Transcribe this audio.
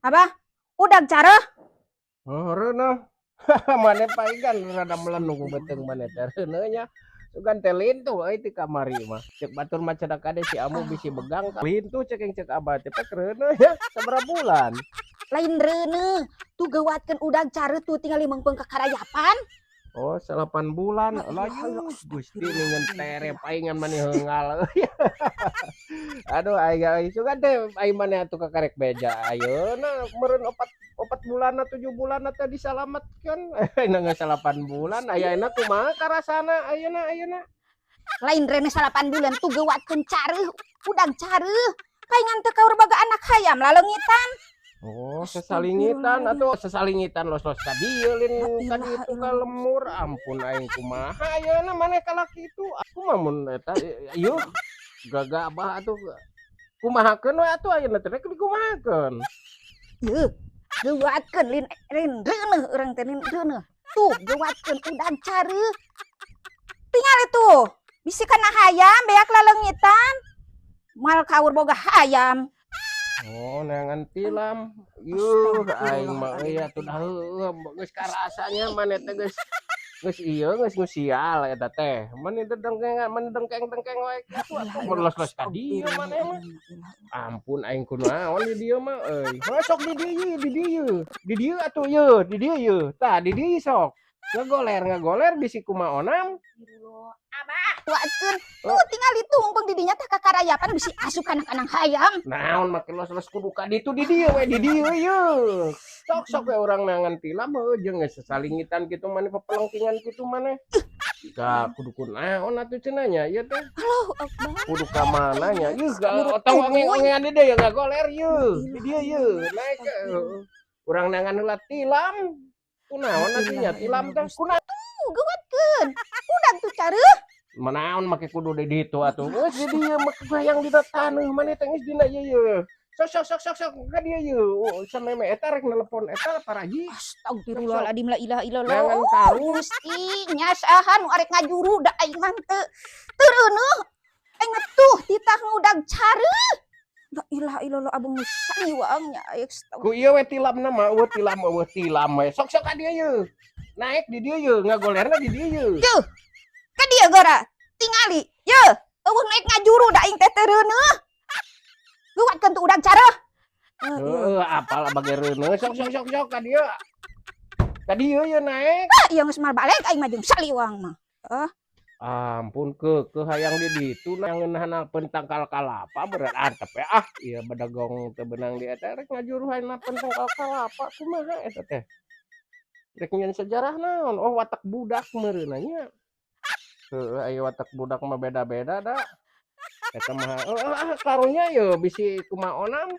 Abah, udag careuh. Oh, reuneuh. Maneh paingan rada melenung beuteung maneh teh, reuneuh nya. Sugan teh lintuh euy ti kamari mah. Cek batur mah cenah kade si Amu bisi begang lintuh cek yang cek Abah teh pek reuneuh nya sabaraha bulan. Lain reuneuh, tuh geuwatkeun udag careuh tuh tinggal meungpeung kakarayapan. Oh, 8 bulan. La Lah ilaha yuh, Gusti nu ngentere paingan maneh heungal euy. Aduh, aing euy, sugan teh ai maneh atuh kakarek beja ayeuna meureun opat opat bulan 7 bulan teh disalametkeun. Ayeuna geus 8 bulan, ayeuna kumaha karasana ayeuna ayeuna? Lain reuneuh 8 bulan, tuh geuwatkeun careuh, udag careuh. Paingan teu kaur boga anak hayam laleungitan. Oh, sasalingitan atuh, sasalingitan los-los ka dieu lin ka ditu ka lembur. Ampun, aing kumaha ayeuna maneh kalaki itu. Aku mah mun eta ieu gagabah atuh kumahakeun we atuh ayeuna teh, rek dikumahakeun? Yeuh, geuwatkeun lin lin reuneuh urang teh, lin reuneuh. Tuh geuwatkeun udag careuh. Tingali tuh, bisi kana hayam beak laleungitan. Moal kaur boga hayam. Oh, neangan tilam. Yuh, aing mah euy atuh dah heueuh geus karasanya maneh teh geus geus ieu geus ngusial eta teh. Mani dedengkengan, mani dengkeng-dengkeng wae kitu atuh mun los-los ka dieu maneh mah. Ampun, aing kunaon di dieu mah euy. Heuh, sok di dieu, di dieu. Di dieu atuh yeuh, di dieu yeuh. Tah di dieu sok. Ngagoler ngagoler bisi kumaha onam. Abah, tuakeun. Tuh tingali tuh mumpung di dinya teh kakarayapan bisi asup kana kandang hayam. Naon make los-los kudu ka ditu, di dieu we, di dieu yeuh. Sok sok we urang neangan tilam heueuh jeung geus sasalingitan kitu maneh, pepelengkingan kitu maneh. Ka kudu kunaon atuh cenah nya ieu teh. Allahu akbar. Kudu ka mana nya? Yeuh, tong onge-ongean di dieu ngagoler yeuh. Di dieu yeuh, naek heueuh. Urang neangan heula tilam. Kunaon atuh nya tilam teh? Kunaon? Tuh geuwatkeun. Udag tuh careuh. Manaon make kudu di ditu atuh. Geus di dieu mah hayang dina taneuh maneh teh geus dina ieu yeuh. Sok sok sok sok sok ka dieu yeuh. Sameme eta rek nelepon eta paraji. Astagfirullahaladzim, la ilaha illallah. Neangan karung. Gusti, nya saha nu arek ngajuru, da aing mah teu teu reuneuh. Aing mah tuh titah ngudag careuh. La ilaha illallah, abang nu saliwang nya. Ku ieu we tilamna mah, euweuh tilam, euweuh tilam we. Sok sok ka dieu yeuh. Naek di dieu yeuh, ngagolerna di dieu yeuh. Tuh. Ka dieu gora. Tingali. Yeuh, euweuh naek ngajuru da aing teh teu reuneuh. Geuwatkeun tuh udag careuh. Heeh, apal bage reuneuh. Sok sok sok sok ka dieu. Ka dieu yeuh naek. Ah, ieu geus moal balik aing mah jeung saliwang mah. Ah. Ampun, keukeuh hayang di ditu ngeunahna tangkal kalapa berat antep ya ah ieu bedegong teu beunang di eta rek ngajuru handapeun tangkal kalapa kumaha eta teh, rek nyieun sejarah naon? Oh, watak budak meureunna nya. Heueuh, aya watak budak mah beda-beda da eta mah. Heueuh ah, karunya yeuh bisi kumaha onam.